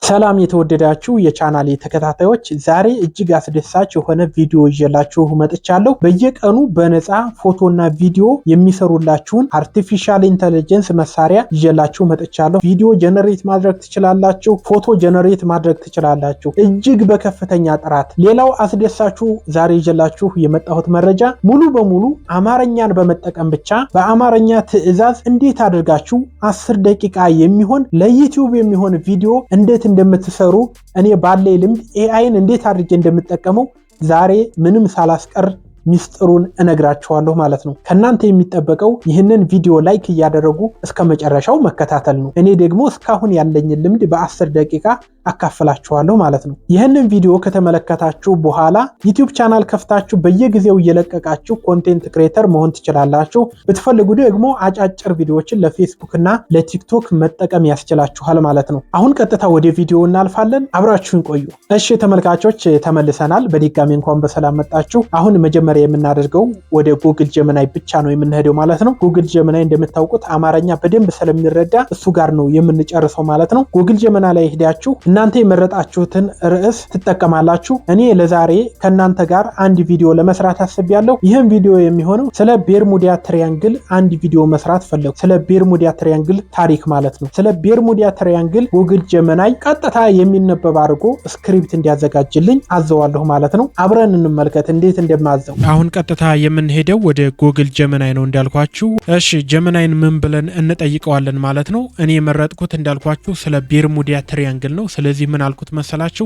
ሰላም የተወደዳችሁ የቻናሌ ተከታታዮች፣ ዛሬ እጅግ አስደሳች የሆነ ቪዲዮ ይዤላችሁ መጥቻለሁ። በየቀኑ በነፃ ፎቶና ቪዲዮ የሚሰሩላችሁን artificial intelligence መሳሪያ ይዤላችሁ መጥቻለሁ። ቪዲዮ generate ማድረግ ትችላላችሁ፣ ፎቶ generate ማድረግ ትችላላችሁ፣ እጅግ በከፍተኛ ጥራት። ሌላው አስደሳቹ ዛሬ ይዤላችሁ የመጣሁት መረጃ ሙሉ በሙሉ አማርኛን በመጠቀም ብቻ በአማርኛ ትዕዛዝ እንዴት አድርጋችሁ 10 ደቂቃ የሚሆን ለ YouTube የሚሆን ቪዲዮ እንዴት እንደምትሰሩ፣ እኔ ባለኝ ልምድ AI ን እንዴት አድርጌ እንደምጠቀመው ዛሬ ምንም ሳላስቀር ሚስጥሩን እነግራችኋለሁ ማለት ነው። ከእናንተ የሚጠበቀው ይህንን ቪዲዮ like እያደረጉ እስከ መጨረሻው መከታተል ነው። እኔ ደግሞ እስካሁን ያለኝን ልምድ በ10 ደቂቃ አካፍላችኋለሁ ማለት ነው። ይህንን ቪዲዮ ከተመለከታችሁ በኋላ YouTube channel ከፍታችሁ በየጊዜው እየለቀቃችሁ content creator መሆን ትችላላችሁ። ብትፈልጉ ደግሞ አጫጭር ቪዲዮዎችን ለፌስቡክ እና ለ TikTok መጠቀም ያስችላችኋል ማለት ነው። አሁን ቀጥታ ወደ ቪዲዮ እናልፋለን። አብራችሁን ቆዩ። እሺ ተመልካቾች፣ ተመልሰናል። በድጋሚ እንኳን በሰላም መጣችሁ። አሁን መጀመሪያ የምናደርገው ወደ Google Gemini ብቻ ነው የምንሄደው ማለት ነው። Google Gemini እንደምታውቁት አማርኛ በደንብ ስለሚረዳ እሱ ጋር ነው የምንጨርሰው ማለት ነው። Google Gemini ላይ ሄዳችሁ እናንተ የመረጣችሁትን ርዕስ ትጠቀማላችሁ። እኔ ለዛሬ ከእናንተ ጋር አንድ ቪዲዮ ለመስራት አስቤያለሁ። ይህም ቪዲዮ የሚሆነው ስለ Bermuda Triangle አንድ ቪዲዮ መስራት ፈለጉ። ስለ Bermuda Triangle ታሪክ ማለት ነው። ስለ Bermuda Triangle Google Gemini ቀጥታ የሚነበብ አድርጎ script እንዲያዘጋጅልኝ አዘዋለሁ ማለት ነው። አብረን እንመልከት እንዴት እንደማዘው። አሁን ቀጥታ የምንሄደው ወደ Google Gemini ነው እንዳልኳችሁ። እሺ፣ Gemini ን ምን ብለን እንጠይቀዋለን ማለት ነው? እኔ የመረጥኩት እንዳልኳችሁ ስለ Bermuda Triangle ነው። ስለዚህ ምን አልኩት መሰላችሁ?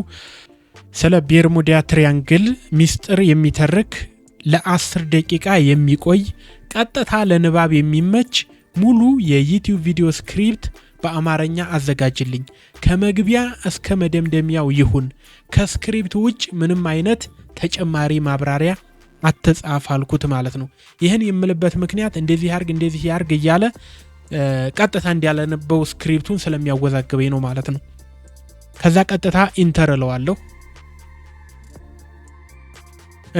ስለ Bermuda Triangle ሚስጥር የሚተርክ፣ ለ10 ደቂቃ የሚቆይ፣ ቀጥታ ለንባብ የሚመች ሙሉ የ YouTube ቪዲዮ script በአማርኛ አዘጋጅልኝ። ከመግቢያ እስከ መደምደሚያው ይሁን። ከ script ውጭ ምንም አይነት ተጨማሪ ማብራሪያ አትጻፍ አልኩት ማለት ነው። ይህን የምልበት ምክንያት እንደዚህ ያርግ፣ እንደዚህ ያርግ እያለ ቀጥታ እንዲያለንበው script ኡን ስለሚያወዛግበኝ ነው ማለት ነው። ከዛ ቀጥታ enter እለዋለሁ።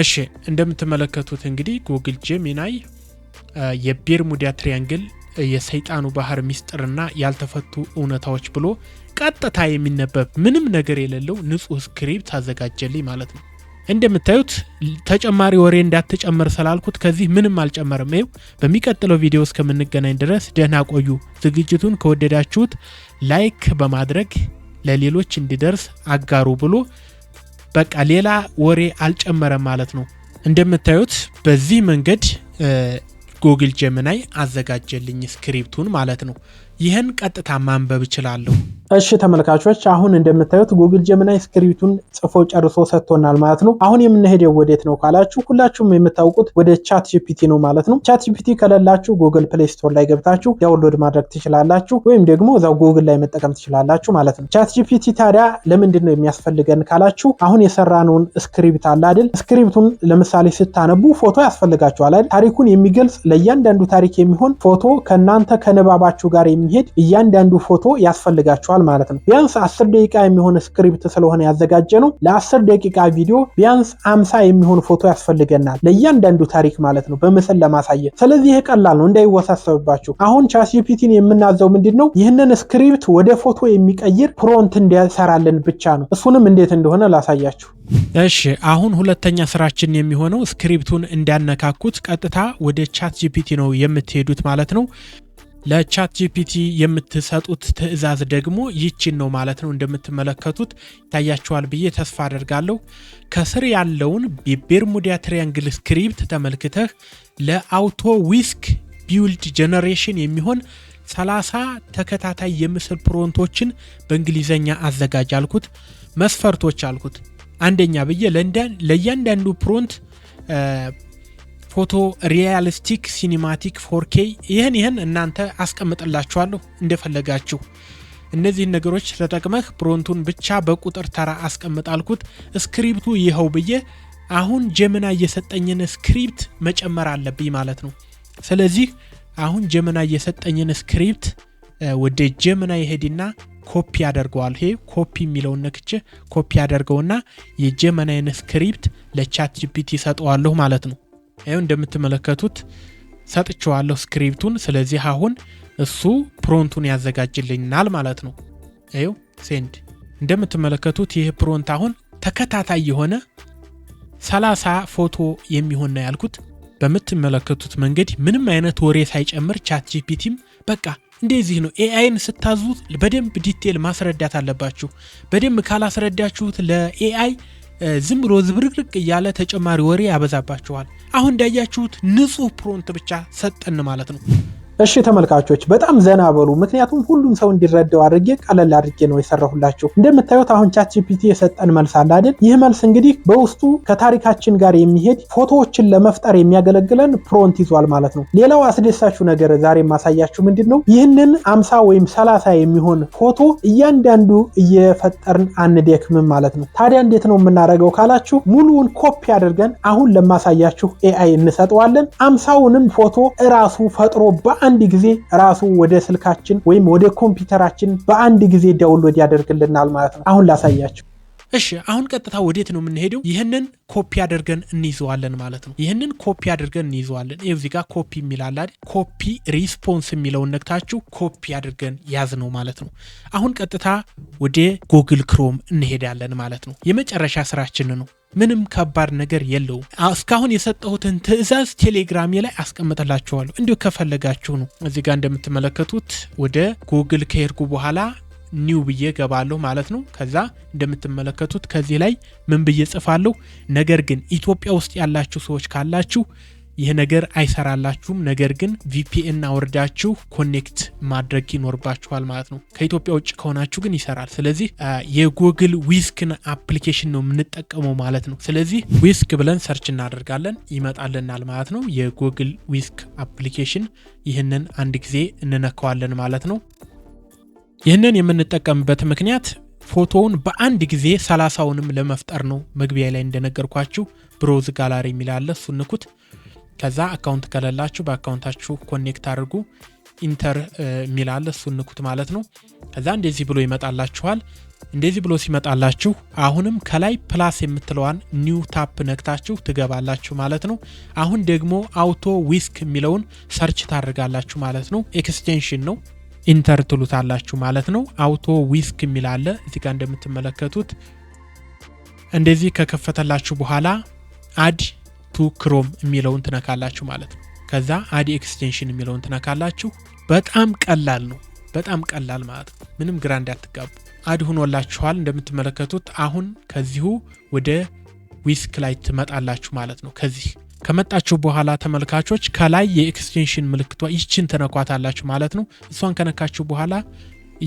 እሺ፣ እንደምትመለከቱት እንግዲህ Google Gemini የ Bermuda Triangle የሰይጣኑ ባህር ሚስጥርና ያልተፈቱ እውነታዎች ብሎ ቀጥታ የሚነበብ፣ ምንም ነገር የሌለው ንጹህ script አዘጋጀልኝ ማለት ነው። እንደምታዩት ተጨማሪ ወሬ እንዳትጨምር ስላልኩት ከዚህ ምንም አልጨመርም። ይኸው በሚቀጥለው ቪዲዮ እስከምንገናኝ ድረስ ደህና ቆዩ። ዝግጅቱን ከወደዳችሁት like በማድረግ ለሌሎች እንዲደርስ አጋሩ ብሎ በቃ ሌላ ወሬ አልጨመረም ማለት ነው። እንደምታዩት በዚህ መንገድ Google Gemini አዘጋጀልኝ script ኡን ማለት ነው። ይህን ቀጥታ ማንበብ እችላለሁ። እሺ ተመልካቾች፣ አሁን እንደምታዩት Google Gemini script ኡን ጽፎ ጨርሶ ሰጥቶናል ማለት ነው። አሁን የምንሄደው ወዴት ነው ካላችሁ ሁላችሁም የምታውቁት ወደ ChatGPT ነው ማለት ነው። ChatGPT ከሌላችሁ Google Play Store ላይ ገብታችሁ download ማድረግ ትችላላችሁ፣ ወይም ደግሞ እዛው ጉግል ላይ መጠቀም ትችላላችሁ ማለት ነው። ChatGPT ታዲያ ለምንድን ነው የሚያስፈልገን ካላችሁ አሁን የሰራነውን script አለ አይደል? Script ኡን ለምሳሌ ስታነቡ ፎቶ ያስፈልጋችኋል አይደል? ታሪኩን የሚገልጽ፣ ለእያንዳንዱ ታሪክ የሚሆን ፎቶ፣ ከእናንተ ከንባባችሁ ጋር የሚሄድ እያንዳንዱ ፎቶ ያስፈልጋችኋል ማለት ነው። ቢያንስ 10 ደቂቃ የሚሆን script ስለሆነ ያዘጋጀነው ለ10 ደቂቃ ቪዲዮ ቢያንስ 50 የሚሆን ፎቶ ያስፈልገናል ለእያንዳንዱ ታሪክ ማለት ነው፣ በምስል ለማሳየት። ስለዚህ ይህ ቀላል ነው፣ እንዳይወሳሰብባችሁ። አሁን ChatGPT ን የምናዘው ምንድን ነው? ይህንን script ወደ ፎቶ የሚቀይር prompt እንዲሰራልን ብቻ ነው። እሱንም እንዴት እንደሆነ ላሳያችሁ። እሺ፣ አሁን ሁለተኛ ስራችን የሚሆነው script ኡን እንዳነካኩት ቀጥታ ወደ ChatGPT ነው የምትሄዱት ማለት ነው። ለ ChatGPT የምትሰጡት ትዕዛዝ ደግሞ ይችን ነው ማለት ነው። እንደምትመለከቱት ይታያችኋል ብዬ ተስፋ አደርጋለሁ። ከስር ያለውን የ Bermuda Triangle script ተመልክተህ ለ auto whisk build generation የሚሆን 30 ተከታታይ የምስል prompt ኦችን በእንግሊዘኛ አዘጋጅ አልኩት። መስፈርቶች አልኩት። አንደኛ ብዬ ለእያንዳንዱ prompt ፎቶ realistic cinematic 4K፣ ይህን እናንተ አስቀምጥላችኋለሁ እንደፈለጋችሁ። እነዚህን ነገሮች ተጠቅመህ prompt ኡን ብቻ በቁጥር ተራ አስቀምጥ አልኩት። Script ኡ ይኸው ብዬ አሁን Gemini የሰጠኝን script መጨመር አለብኝ ማለት ነው። ስለዚህ አሁን Gemini የሰጠኝን script ወደ Gemini ሄድና ኮፒ አደርገዋል። ይሄ ኮፒ የሚለውን ነክቼ ኮፒ አደርገውና የ Gemini ን script ለ ChatGPT ሰጠዋለሁ ማለት ነው። ይኸው እንደምትመለከቱት ሰጥቼዋለሁ script ኡን። ስለዚህ አሁን እሱ prompt ኡን ያዘጋጅልኛል ማለት ነው። ይኸው send። እንደምትመለከቱት ይህ prompt አሁን ተከታታይ የሆነ 30 ፎቶ የሚሆን ነው ያልኩት። በምትመለከቱት መንገድ ምንም አይነት ወሬ ሳይጨምር ChatGPT ም በቃ እንደዚህ ነው። AI ን ስታዙት በደንብ detail ማስረዳት አለባችሁ። በደንብ ካላስረዳችሁት ለ AI ዝም ብሎ ዝብርቅርቅ እያለ ተጨማሪ ወሬ ያበዛባችኋል። አሁን እንዳያችሁት ንጹህ prompt ብቻ ሰጠን ማለት ነው። እሺ ተመልካቾች፣ በጣም ዘና በሉ። ምክንያቱም ሁሉም ሰው እንዲረዳው አድርጌ ቀለል አድርጌ ነው የሰራሁላችሁ። እንደምታዩት አሁን ChatGPT የሰጠን መልስ አለ አይደል? ይህ መልስ እንግዲህ በውስጡ ከታሪካችን ጋር የሚሄድ ፎቶዎችን ለመፍጠር የሚያገለግለን prompt ይዟል ማለት ነው። ሌላው አስደሳቹ ነገር ዛሬ የማሳያችሁ ምንድን ነው? ይህንን 50 ወይም 30 የሚሆን ፎቶ እያንዳንዱ እየፈጠርን አንደክምም ማለት ነው። ታዲያ እንዴት ነው የምናደርገው ካላችሁ፣ ሙሉውን ኮፒ አድርገን አሁን ለማሳያችሁ AI እንሰጠዋለን። 50ውንም ፎቶ እራሱ ፈጥሮ በአንድ ጊዜ ራሱ ወደ ስልካችን ወይም ወደ ኮምፒውተራችን በአንድ ጊዜ download ያደርግልናል ማለት ነው። አሁን ላሳያችሁ። እሺ፣ አሁን ቀጥታ ወዴት ነው የምንሄደው? ይህንን ኮፒ አድርገን እንይዘዋለን ማለት ነው። ይህንን ኮፒ አድርገን እንይዘዋለን። ይኸው እዚህ ጋር ኮፒ የሚል አለ አይደል? Copy response የሚለውን ነክታችሁ ኮፒ አድርገን ያዝነው ማለት ነው። አሁን ቀጥታ ወደ Google Chrome እንሄዳለን ማለት ነው። የመጨረሻ ስራችን ነው። ምንም ከባድ ነገር የለውም። እስካሁን የሰጠሁትን ትዕዛዝ ቴሌግራሜ ላይ አስቀምጥላችኋለሁ፣ እንዲሁ ከፈለጋችሁ ነው። እዚህ ጋር እንደምትመለከቱት ወደ ጉግል ከሄድኩ በኋላ new ብዬ ገባለሁ ማለት ነው። ከዛ እንደምትመለከቱት ከዚህ ላይ ምን ብዬ ጽፋለሁ? ነገር ግን ኢትዮጵያ ውስጥ ያላችሁ ሰዎች ካላችሁ ይህ ነገር አይሰራላችሁም። ነገር ግን VPN አውርዳችሁ connect ማድረግ ይኖርባችኋል ማለት ነው። ከኢትዮጵያ ውጭ ከሆናችሁ ግን ይሰራል። ስለዚህ የ Google Whisk ን application ነው የምንጠቀመው ማለት ነው። ስለዚህ Whisk ብለን search እናደርጋለን፣ ይመጣልናል ማለት ነው። የ Google Whisk application ይህንን አንድ ጊዜ እንነካዋለን ማለት ነው። ይህንን የምንጠቀምበት ምክንያት ፎቶውን በአንድ ጊዜ 30ውንም ለመፍጠር ነው። መግቢያ ላይ እንደነገርኳችሁ browse gallery የሚል አለ፣ እሱን ንኩት። ከዛ account ከሌላችሁ በ account ኣችሁ connect አድርጉ። Enter የሚል አለ፣ እሱን ንኩት ማለት ነው። ከዛ እንደዚህ ብሎ ይመጣላችኋል። እንደዚህ ብሎ ሲመጣላችሁ አሁንም ከላይ plus የምትለዋን new tab ነክታችሁ ትገባላችሁ ማለት ነው። አሁን ደግሞ Auto Whisk የሚለውን search ታደርጋላችሁ ማለት ነው። Extension ነው። Enter ትሉታላችሁ ማለት ነው። Auto Whisk የሚል አለ እዚህ ጋር እንደምትመለከቱት። እንደዚህ ከከፈተላችሁ በኋላ add to Chrome የሚለውን ትነካላችሁ ማለት ነው። ከዛ add extension የሚለውን ትነካላችሁ። በጣም ቀላል ነው። በጣም ቀላል ማለት ነው። ምንም ግራ እንዳትጋቡ። Add ሆኖላችኋል እንደምትመለከቱት። አሁን ከዚሁ ወደ Whisk ላይ ትመጣላችሁ ማለት ነው። ከዚህ ከመጣችሁ በኋላ ተመልካቾች፣ ከላይ የ extension ምልክቷ ይችን ትነኳታላችሁ ማለት ነው። እሷን ከነካችሁ በኋላ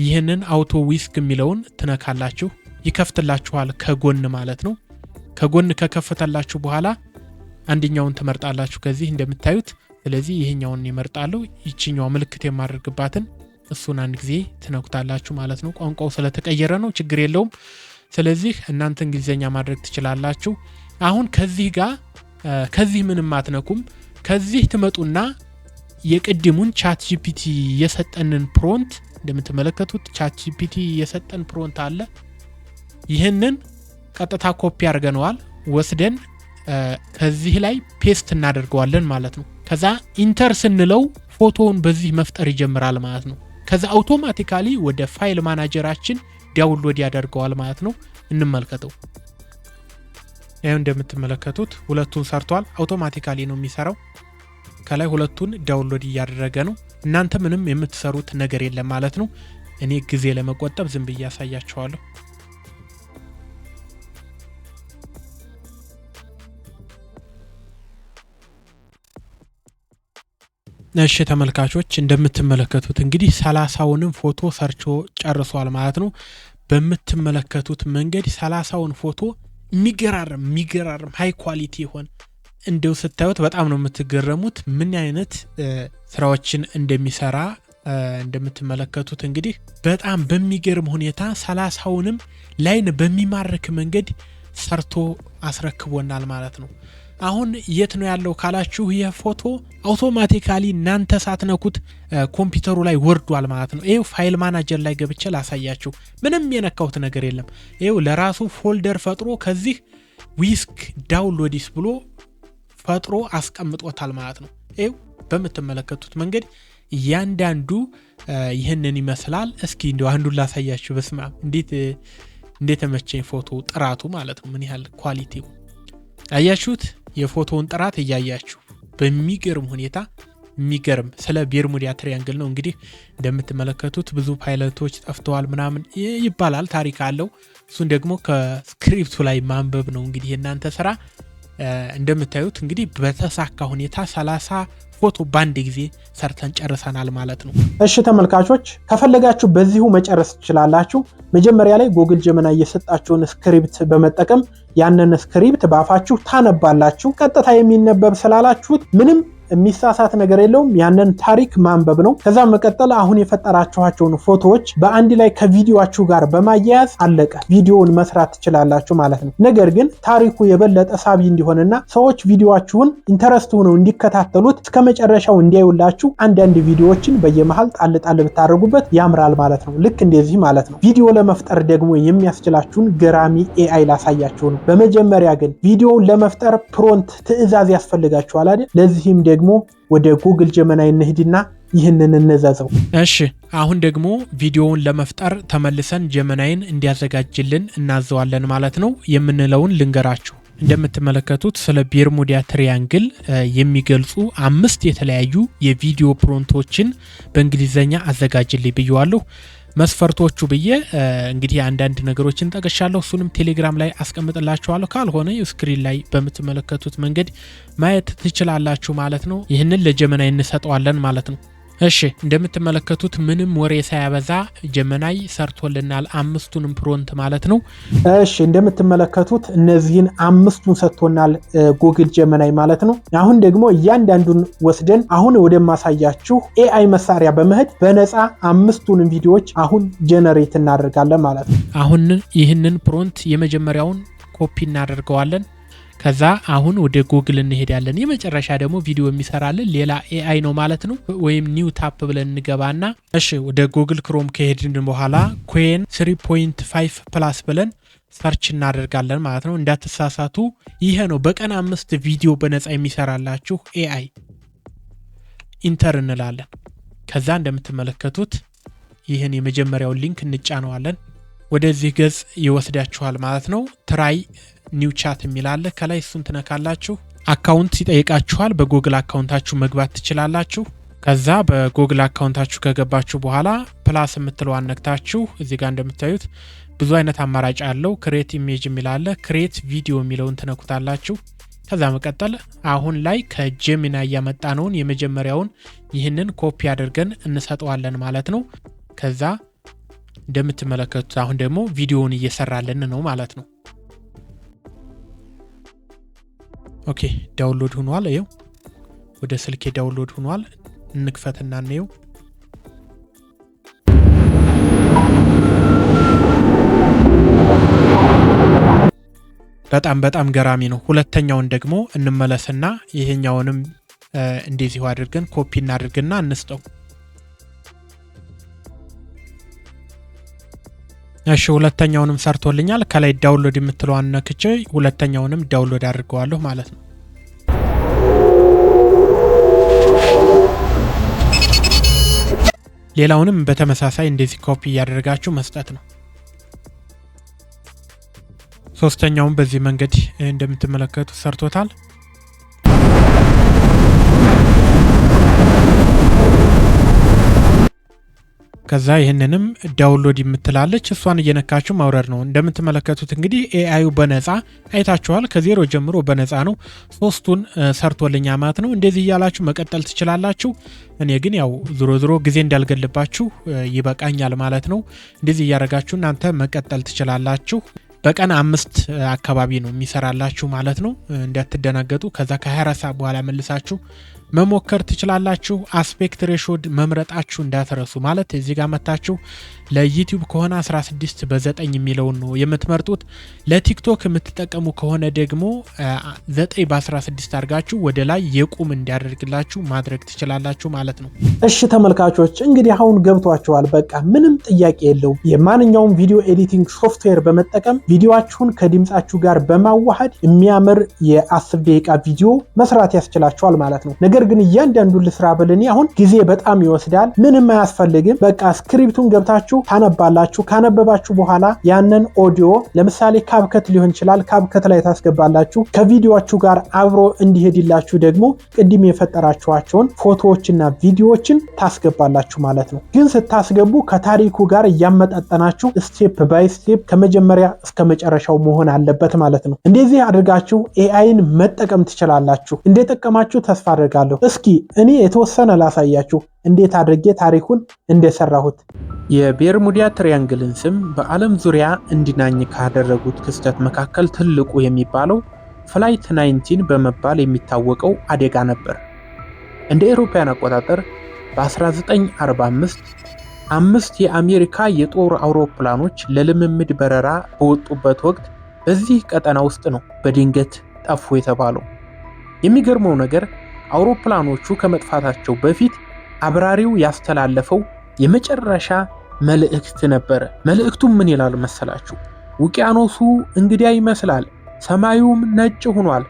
ይህንን Auto Whisk የሚለውን ትነካላችሁ። ይከፍትላችኋል ከጎን ማለት ነው። ከጎን ከከፈተላችሁ በኋላ አንደኛውን ትመርጣላችሁ ከዚህ እንደምታዩት። ስለዚህ ይሄኛውን ይመርጣለሁ። ይችኛዋ ምልክት የማደርግባትን እሱን አንድ ጊዜ ትነኩታላችሁ ማለት ነው። ቋንቋው ስለተቀየረ ነው፣ ችግር የለውም። ስለዚህ እናንተ እንግሊዝኛ ማድረግ ትችላላችሁ። አሁን ከዚህ ጋር ከዚህ ምንም አትነኩም። ከዚህ ትመጡና የቅድሙን ChatGPT የሰጠንን prompt፣ እንደምትመለከቱት ChatGPT የሰጠን prompt አለ። ይህንን ቀጥታ ኮፒ አድርገነዋል። ወስደን ከዚህ ላይ paste እናደርገዋለን ማለት ነው። ከዛ enter ስንለው ፎቶውን በዚህ መፍጠር ይጀምራል ማለት ነው። ከዛ automatically ወደ file manager ኣችን download ያደርገዋል ማለት ነው። እንመልከተው። ይኸው እንደምትመለከቱት ሁለቱን ሰርቷል። Automatically ነው የሚሰራው። ከላይ ሁለቱን download እያደረገ ነው። እናንተ ምንም የምትሰሩት ነገር የለም ማለት ነው። እኔ ጊዜ ለመቆጠብ ዝም ብዬ አሳያችኋለሁ። እሺ ተመልካቾች፣ እንደምትመለከቱት እንግዲህ 30ውንም ፎቶ ሰርቶ ጨርሷል ማለት ነው። በምትመለከቱት መንገድ 30ውን ፎቶ የሚገራርም የሚገራርም high quality የሆነ፣ እንደው ስታዩት በጣም ነው የምትገረሙት ምን አይነት ስራዎችን እንደሚሰራ። እንደምትመለከቱት እንግዲህ በጣም በሚገርም ሁኔታ 30ውንም ላይን በሚማርክ መንገድ ሰርቶ አስረክቦናል ማለት ነው። አሁን የት ነው ያለው ካላችሁ፣ ይህ ፎቶ automatically እናንተ ሳትነኩት ኮምፒውተሩ ላይ ወርዷል ማለት ነው። ይኸው file manager ላይ ገብቼ ላሳያችሁ። ምንም የነካሁት ነገር የለም። ይኸው ለራሱ folder ፈጥሮ ከዚህ Whisk downloads ብሎ ፈጥሮ አስቀምጦታል ማለት ነው። ይኸው በምትመለከቱት መንገድ እያንዳንዱ ይህንን ይመስላል። እስኪ እንዲያው አንዱን ላሳያችሁ። በስመአብ፣ እንዴት እንደተመቸኝ ፎቶ ጥራቱ ማለት ነው። ምን ያህል quality ው አያችሁት? የፎቶውን ጥራት እያያችሁ በሚገርም ሁኔታ የሚገርም ስለ Bermuda Triangle ነው። እንግዲህ እንደምትመለከቱት ብዙ ፓይለቶች ጠፍተዋል ምናምን ይባላል፣ ታሪክ አለው። እሱን ደግሞ ከ script ኡ ላይ ማንበብ ነው እንግዲህ የእናንተ ስራ። እንደምታዩት እንግዲህ በተሳካ ሁኔታ 30 ፎቶ በአንድ ጊዜ ሰርተን ጨርሰናል ማለት ነው። እሺ ተመልካቾች፣ ከፈለጋችሁ በዚሁ መጨረስ ትችላላችሁ። መጀመሪያ ላይ Google Gemini የሰጣችሁን script በመጠቀም ያንን script በአፋችሁ ታነባላችሁ። ቀጥታ የሚነበብ ስላላችሁት ምንም የሚሳሳት ነገር የለውም። ያንን ታሪክ ማንበብ ነው። ከዛ መቀጠል አሁን የፈጠራችኋቸውን ፎቶዎች በአንድ ላይ ከቪዲዮአችሁ ጋር በማያያዝ አለቀ፣ ቪዲዮውን መስራት ትችላላችሁ ማለት ነው። ነገር ግን ታሪኩ የበለጠ ሳቢ እንዲሆንና ሰዎች ቪዲዮአችሁን interest ሆነው እንዲከታተሉት እስከ መጨረሻው እንዲያዩላችሁ አንዳንድ ቪዲዮዎችን በየመሃል ጣል ጣል ብታደርጉበት ያምራል ማለት ነው። ልክ እንደዚህ ማለት ነው። ቪዲዮ ለመፍጠር ደግሞ የሚያስችላችሁን ገራሚ AI ላሳያችሁ ነው። በመጀመሪያ ግን ቪዲዮውን ለመፍጠር prompt ትዕዛዝ ያስፈልጋችኋል አይደል? ለዚህም ደግሞ ወደ Google Gemini እንሂድና ይህንን እንዘዘው። እሺ፣ አሁን ደግሞ ቪዲዮውን ለመፍጠር ተመልሰን Gemini ን እንዲያዘጋጅልን እናዘዋለን ማለት ነው። የምንለውን ልንገራችሁ። እንደምትመለከቱት ስለ Bermuda Triangle የሚገልጹ አምስት የተለያዩ የቪዲዮ prompt ኦችን በእንግሊዝኛ አዘጋጅልኝ ብየዋለሁ። መስፈርቶቹ ብዬ እንግዲህ አንዳንድ ነገሮችን ጠቅሻለሁ። እሱንም ቴሌግራም ላይ አስቀምጥላችኋለሁ። ካልሆነ screen ላይ በምትመለከቱት መንገድ ማየት ትችላላችሁ ማለት ነው። ይህንን ለ Gemini እንሰጠዋለን ማለት ነው። እሺ፣ እንደምትመለከቱት ምንም ወሬ ሳያበዛ Gemini ሰርቶልናል አምስቱንም prompt ማለት ነው። እሺ፣ እንደምትመለከቱት እነዚህን አምስቱን ሰጥቶናል Google Gemini ማለት ነው። አሁን ደግሞ እያንዳንዱን ወስደን አሁን ወደማሳያችሁ AI መሳሪያ በመሄድ በነፃ አምስቱንም ቪዲዮዎች አሁን generate እናደርጋለን ማለት ነው። አሁን ይህንን prompt የመጀመሪያውን ኮፒ እናደርገዋለን። ከዛ አሁን ወደ ጉግል እንሄዳለን። የመጨረሻ ደግሞ ቪዲዮ የሚሰራልን ሌላ AI ነው ማለት ነው። ወይም new tab ብለን እንገባና እሺ፣ ወደ Google Chrome ከሄድን በኋላ Qwen 3.5 Plus ብለን search እናደርጋለን ማለት ነው። እንዳትሳሳቱ፣ ይሄ ነው በቀን አምስት ቪዲዮ በነፃ የሚሰራላችሁ AI። Enter እንላለን። ከዛ እንደምትመለከቱት ይህን የመጀመሪያውን link እንጫነዋለን። ወደዚህ ገጽ ይወስዳችኋል ማለት ነው። Try new chat የሚል አለ ከላይ፣ እሱን ትነካላችሁ። Account ይጠይቃችኋል። በ Google account ኣችሁ መግባት ትችላላችሁ። ከዛ በ Google account ኣችሁ ከገባችሁ በኋላ plus የምትለዋን ነክታችሁ እዚህ ጋር እንደምታዩት ብዙ አይነት አማራጭ አለው። Create image የሚል አለ። Create video የሚለውን ትነኩታላችሁ። ከዛ መቀጠል አሁን ላይ ከ Gemini ያመጣነውን የመጀመሪያውን ይህንን ኮፒ አድርገን እንሰጠዋለን ማለት ነው። ከዛ እንደምትመለከቱት አሁን ደግሞ ቪዲዮውን እየሰራልን ነው ማለት ነው። Okay፣ download ሆኗል። ይኸው ወደ ስልኬ download ሆኗል። እንክፈትና እንየው። በጣም በጣም ገራሚ ነው። ሁለተኛውን ደግሞ እንመለስና ይሄኛውንም እንደዚሁ አድርገን ኮፒ እናድርግና እንስጠው። እሺ፣ ሁለተኛውንም ሰርቶልኛል። ከላይ download የምትለዋን ነክቼ ሁለተኛውንም download አድርገዋለሁ ማለት ነው። ሌላውንም በተመሳሳይ እንደዚህ ኮፒ እያደረጋችሁ መስጠት ነው። ሶስተኛውም በዚህ መንገድ እንደምትመለከቱት ሰርቶታል። ከዛ ይህንንም download የምትላለች እሷን እየነካችሁ ማውረድ ነው። እንደምትመለከቱት እንግዲህ AI ዩ በነፃ አይታችኋል። ከዜሮ ጀምሮ በነፃ ነው። ሶስቱን ሰርቶልኛል ማለት ነው። እንደዚህ እያላችሁ መቀጠል ትችላላችሁ። እኔ ግን ያው ዞሮ ዞሮ ጊዜ እንዳልገልባችሁ ይበቃኛል ማለት ነው። እንደዚህ እያደረጋችሁ እናንተ መቀጠል ትችላላችሁ። በቀን አምስት አካባቢ ነው የሚሰራላችሁ ማለት ነው። እንዳትደናገጡ። ከዛ ከ24 ሰዓት በኋላ መልሳችሁ መሞከር ትችላላችሁ። Aspect ratio መምረጣችሁ እንዳትረሱ። ማለት እዚህ ጋር መታችሁ ለ YouTube ከሆነ 16 በ9 የሚለውን ነው የምትመርጡት። ለ TikTok የምትጠቀሙ ከሆነ ደግሞ 9 በ16 አድርጋችሁ ወደ ላይ የቁም እንዲያደርግላችሁ ማድረግ ትችላላችሁ ማለት ነው። እሺ ተመልካቾች፣ እንግዲህ አሁን ገብቷችኋል። በቃ ምንም ጥያቄ የለውም። የማንኛውም video editing software በመጠቀም ቪዲዮአችሁን ከድምጻችሁ ጋር በማዋሃድ የሚያምር የ10 ደቂቃ ቪዲዮ መስራት ያስችላችኋል ማለት ነው። ነገር ነገር ግን እያንዳንዱን ልስራ ብል እኔ አሁን ጊዜ በጣም ይወስዳል። ምንም አያስፈልግም። በቃ script ኡን ገብታችሁ ታነባላችሁ። ካነበባችሁ በኋላ ያንን ኦዲዮ ለምሳሌ CapCut ሊሆን ይችላል፣ CapCut ላይ ታስገባላችሁ። ከቪዲዮችሁ ጋር አብሮ እንዲሄድላችሁ ደግሞ ቅድም የፈጠራችኋቸውን ፎቶዎችና ቪዲዮዎችን ታስገባላችሁ ማለት ነው። ግን ስታስገቡ ከታሪኩ ጋር እያመጣጠናችሁ step by step ከመጀመሪያ እስከ መጨረሻው መሆን አለበት ማለት ነው። እንደዚህ አድርጋችሁ AI ን መጠቀም ትችላላችሁ። እንደጠቀማችሁ ተስፋ አድርጋለሁ። እስኪ እኔ የተወሰነ ላሳያችሁ እንዴት አድርጌ ታሪኩን እንደሰራሁት። የቤርሙዳ Triangle ን ስም በዓለም ዙሪያ እንዲናኝ ካደረጉት ክስተት መካከል ትልቁ የሚባለው Flight 19 በመባል የሚታወቀው አደጋ ነበር። እንደ አውሮፓውያን አቆጣጠር በ1945 አምስት የአሜሪካ የጦር አውሮፕላኖች ለልምምድ በረራ በወጡበት ወቅት በዚህ ቀጠና ውስጥ ነው በድንገት ጠፉ የተባለው። የሚገርመው ነገር አውሮፕላኖቹ ከመጥፋታቸው በፊት አብራሪው ያስተላለፈው የመጨረሻ መልእክት ነበረ። መልእክቱም ምን ይላል መሰላችሁ? ውቅያኖሱ እንግዳ ይመስላል፣ ሰማዩም ነጭ ሆኗል፣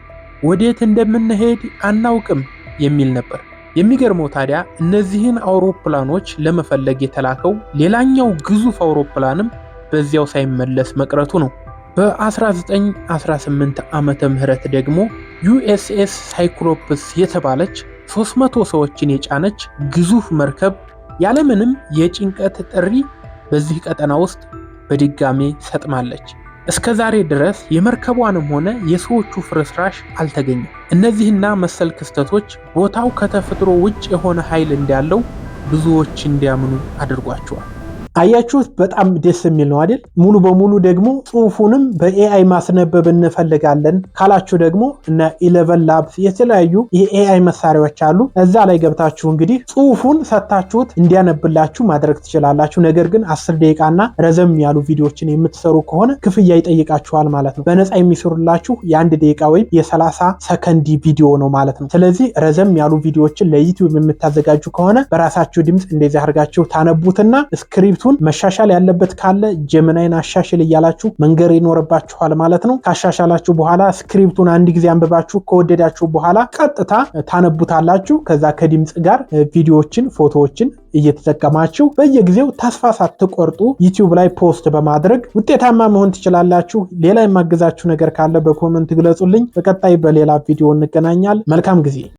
ወዴት እንደምንሄድ አናውቅም የሚል ነበር። የሚገርመው ታዲያ እነዚህን አውሮፕላኖች ለመፈለግ የተላከው ሌላኛው ግዙፍ አውሮፕላንም በዚያው ሳይመለስ መቅረቱ ነው። በ1918 ዓመተ ምህረት ደግሞ USS Cyclops የተባለች 300 ሰዎችን የጫነች ግዙፍ መርከብ ያለምንም የጭንቀት ጥሪ በዚህ ቀጠና ውስጥ በድጋሜ ሰጥማለች። እስከ ዛሬ ድረስ የመርከቧንም ሆነ የሰዎቹ ፍርስራሽ አልተገኘም። እነዚህና መሰል ክስተቶች ቦታው ከተፈጥሮ ውጭ የሆነ ኃይል እንዳለው ብዙዎች እንዲያምኑ አድርጓቸዋል። አያችሁት? በጣም ደስ የሚል ነው አይደል? ሙሉ በሙሉ ደግሞ ጽሁፉንም በ AI ማስነበብ እንፈልጋለን ካላችሁ ደግሞ እነ ElevenLabs የተለያዩ የ AI መሳሪያዎች አሉ። እዛ ላይ ገብታችሁ እንግዲህ ጽሁፉን ሰታችሁት እንዲያነብላችሁ ማድረግ ትችላላችሁ። ነገር ግን 10 ደቂቃና ረዘም ያሉ ቪዲዮዎችን የምትሰሩ ከሆነ ክፍያ ይጠይቃችኋል ማለት ነው። በነፃ የሚሰሩላችሁ የ1 ደቂቃ ወይም የ30 ሰከንድ ቪዲዮ ነው ማለት ነው። ስለዚህ ረዘም ያሉ ቪዲዮዎችን ለ YouTube የምታዘጋጁ ከሆነ በራሳችሁ ድምፅ እንደዚህ አድርጋችሁ ታነቡትና script ኡን መሻሻል ያለበት ካለ Gemini ን አሻሽል እያላችሁ መንገር ይኖርባችኋል ማለት ነው። ካሻሻላችሁ በኋላ script ኡን አንድ ጊዜ አንብባችሁ ከወደዳችሁ በኋላ ቀጥታ ታነቡታላችሁ። ከዛ ከድምፅ ጋር ቪዲዮዎችን፣ ፎቶዎችን እየተጠቀማችሁ በየጊዜው ተስፋ ሳትቆርጡ YouTube ላይ post በማድረግ ውጤታማ መሆን ትችላላችሁ። ሌላ የማግዛችሁ ነገር ካለ በ comment ግለጹልኝ። በቀጣይ በሌላ ቪዲዮ እንገናኛል። መልካም ጊዜ።